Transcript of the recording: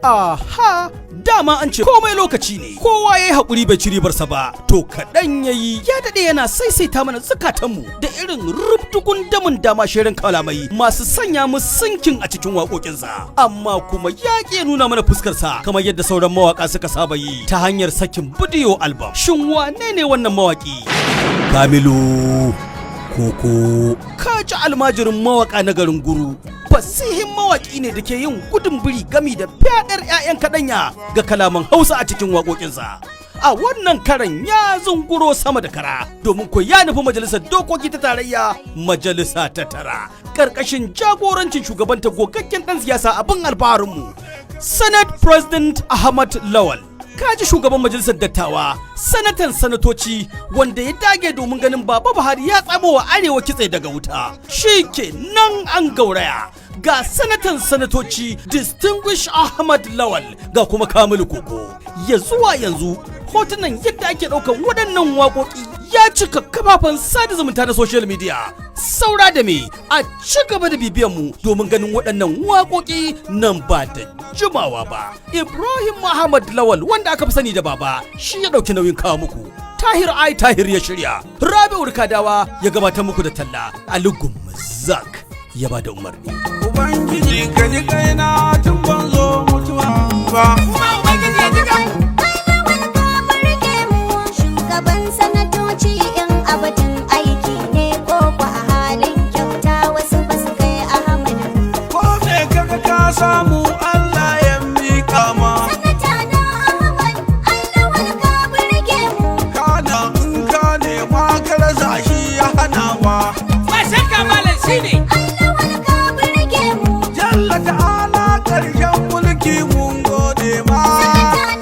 Aha, dama an ce komai lokaci ne, kowa ya yi haƙuri bai ci ribarsa ba, to kaɗan ya yi. Ya daɗe yana saisaita mana zukatanmu da irin rubdugun damin dama shirin kalamai masu sanya mu sinking a cikin waƙoƙinsa, amma kuma ya ƙi nuna mana fuskarsa kamar yadda sauran mawaƙa suka saba yi ta hanyar sakin bidiyo album. Shin wane ne wannan mawaƙi? Kamilu Koko, ka ji almajirin mawaƙa na garin Guru. Fasihin mawaƙi ne da ke yin gudun biri gami da fyaɗar 'ya'yan kaɗanya ga kalaman Hausa a cikin waƙoƙinsa. A wannan karan ya zunguro sama da kara, domin ko ya nufi Majalisar Dokoki ta Tarayya, majalisa ta tara, ƙarƙashin jagorancin shugabanta, gogaggen ɗan siyasa, abin alfaharinmu, Senate President Ahmad Lawal. Kaji shugaban Majalisar Dattawa, sanatan sanatoci, wanda ya dage domin ganin Baba Buhari ya tsamo wa Arewa kitse daga wuta. Shi ke nan an gauraya, ga sanatan sanatoci Distinguished Ahmad Lawal, ga kuma Kamilu Koko. Ya zuwa yanzu hotunan yadda ake ɗaukar waɗannan waƙoƙi ya cika kafafen sada zumunta na social media. Saura da me? A ci gaba da bibiyan mu domin ganin waɗannan waƙoƙi nan ba da jimawa ba. Ibrahim Muhammad Lawal, wanda aka fi sani da Baba, shi ya ɗauki nauyin kawo muku. Tahir Ai Tahir ya shirya, Rabi'u Kadawa ya gabatar muku da talla, Ali Zak ya ba da umarni. Ubangiji, ka ji kaina tun ban zo mutuwa ba.